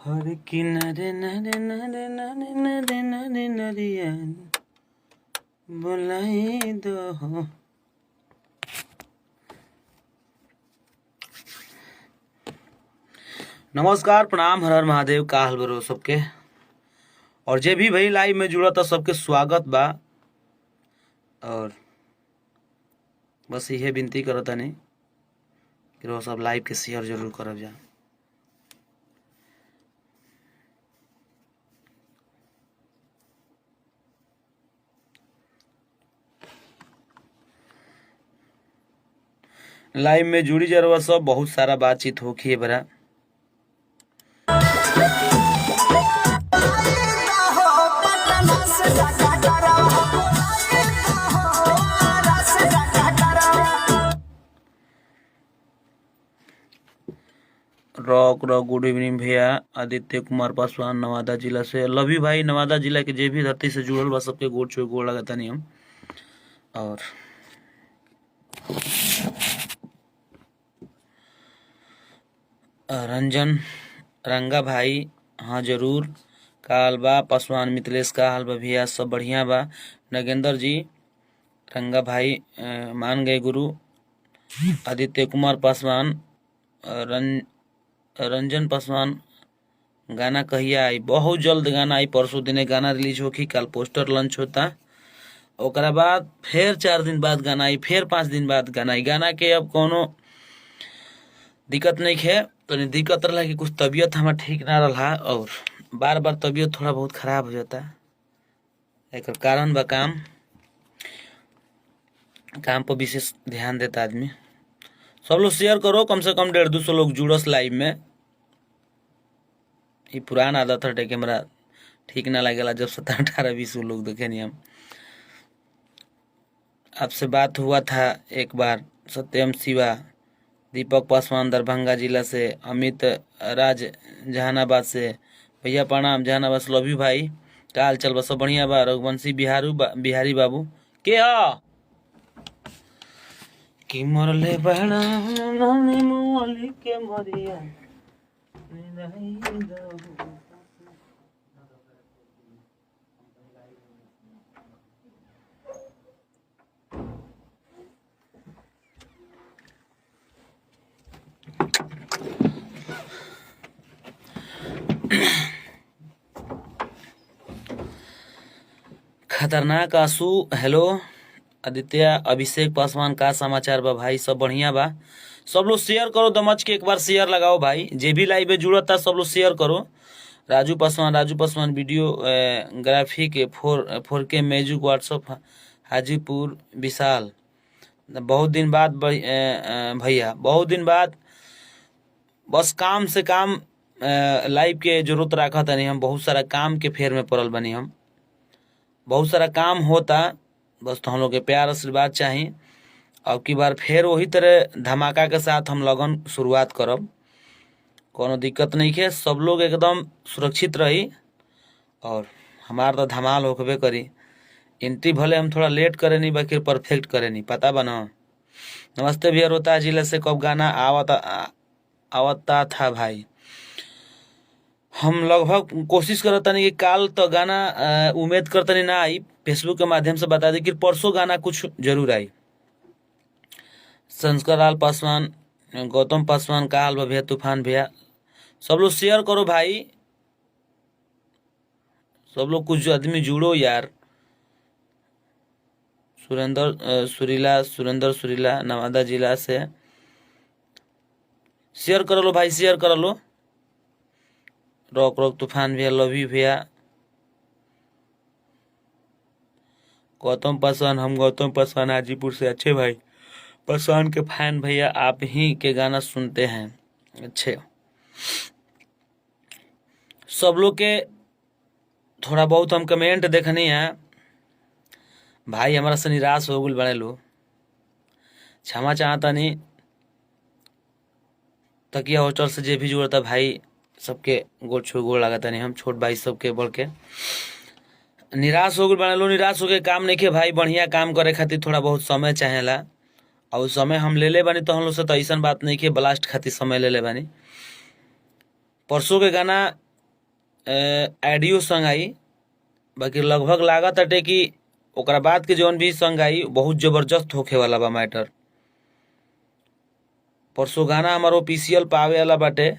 हर किनारे नरे नरे नरे नरे नरे नरिया बुलाई दो। नमस्कार, प्रणाम, हर हर महादेव। का हाल बरो सबके? और जे भी भाई लाइव में जुड़ा था, सबके स्वागत बा। और बस इहे विनती करत तनी कि रउआ सब लाइव के शेयर जरूर करब जा। लाइव में जुड़ी जरूर सब, बहुत सारा बातचीत होखी है बरा। रॉक रॉक, गुड इवनिंग भैया। आदित्य कुमार पासवान, नवादा जिला से। लव you भाई। नवादा जिला के जे भी धरती से जुड़ल बा, सबके गोड़ छू गोड़ लगता नहीं हम। और रंजन रंगा भाई, हाँ जरूर। का हाल बा पासवान मिथिलेश? का हाल बा भैया? सब बढ़िया बा। नगेंद्र जी, रंगा भाई, मान गए गुरु। आदित्य कुमार पासवान, रंजन पासवान, गाना कहिया आई? बहुत जल्द गाना आई। परसों दिने गाना रिलीज होखी। कल पोस्टर लॉन्च होता, ओकरा बाद फिर 4 दिन बाद गाना आई, फिर 5 दिन बाद गाना आई। गाना के अब कोनो दिक्कत नहीं है। तो दिक्कत रहा कि कुछ तबीयत हमार ठीक ना रहा और बार बार तबीयत थोड़ा बहुत खराब हो जाता। एक कारण बा काम। काम पर विशेष ध्यान देता आदमी। सब लोग शेयर करो, कम से कम 150-200 लोग जुड़स लाइव में। ये पुरान आदत हटे कि हमरा ठीक ना लगेला जब 17, 18, 20 लोग देखे नहीं हम। आपसे बात हुआ था एक बार। सत्यम शिवा, दीपक पासवान दरभंगा जिला से, अमित राज जहानाबाद से, भैया प्रणाम जहानाबाद से। लव you भाई। का हाल चल बा? सब बढ़िया बा। रघुवंशी बिहारू बिहारी बाबू के ह कि मरले बड़ा नानी मोली के मरिया नहीं दहु। खतरनाक आंसू, हेलो। आदित्य अभिषेक पासवान, का समाचार बा भाई? सब बढ़िया बा। सब लोग शेयर करो दमच के, एक बार शेयर लगाओ भाई। जे भी लाइव में जुड़ता, सब लोग शेयर करो। Raju Paswan, Raju Paswan, video graphic 4K magic WhatsApp Hajipur. विशाल, बहुत दिन बाद भैया, बहुत दिन बाद। बस काम से काम, लाइव के जरूरत रखा तनी हम। बहुत सारा काम के फेर में पड़ल बनी हम, बहुत सारा काम होता। बस तो हम लोग के प्यार आशीर्वाद चाही। अब की बार फिर वही तरह धमाका के साथ हम लगन शुरुआत करब। कोनो दिक्कत नहीं है, सब लोग एकदम सुरक्षित रही और हमार तो धमाल होकबे करी। एंट्री भले हम थोड़ा लेट करे नहीं, बाकी परफेक्ट करे नहीं, पता बना। नमस्ते भैया, रोहतास जिले से। कब गाना आवता आवता था भाई? हम लगभग कोशिश करत कि काल तो गाना उम्मीद करतनी ना आई। फेसबुक के माध्यम से बता दी कि परसों गाना कुछ जरूर आई। संस्कार लाल पासवान, गौतम पासवान, का हाल बा भैया? तूफान भैया, सब लोग शेयर करो भाई, सब लोग कुछ आदमी जुड़ो यार। सुरेंद्र सुरीला, सुरेंद्र सुरीला नवादा जिला से। शेयर कर लो भाई, शेयर कर लो। रॉक रॉक तूफान भैया, लव you भैया। गौतम पासवान, हम गौतम पासवान हाजीपुर से। अच्छे भाई, पासवान के फैन भैया, आप ही के गाना सुनते हैं। अच्छे, सब लोग के थोड़ा बहुत हम कमेंट देखनी है। भाई हमारा से निराश हो गल बड़े लोग, क्षमा चाहता नहीं। तकिया होटल से जे भी जुड़ता भाई, सबके गोड़ छू गोड़ लगाता नहीं हम, छोट भाई सबके बढ़ के। निराश हो गल बड़े लोग। निराश हो के काम नहीं के भाई, बढ़िया काम करे खातिर थोड़ा बहुत समय चाहेला और समय हम ले ले बानी। तो हम लोग से तो ऐसा बात नहीं कि ब्लास्ट खातिर समय ले ले बानी। परसों के गाना ऑडियो संग आई। बाकी लगभग लागत अटे कि ओकरा बाद के जौन भी संग आई बहुत जबरदस्त होखे वाला बा मैटर। परसों गाना हमार ऑफिशियल पावे वाला बाटे।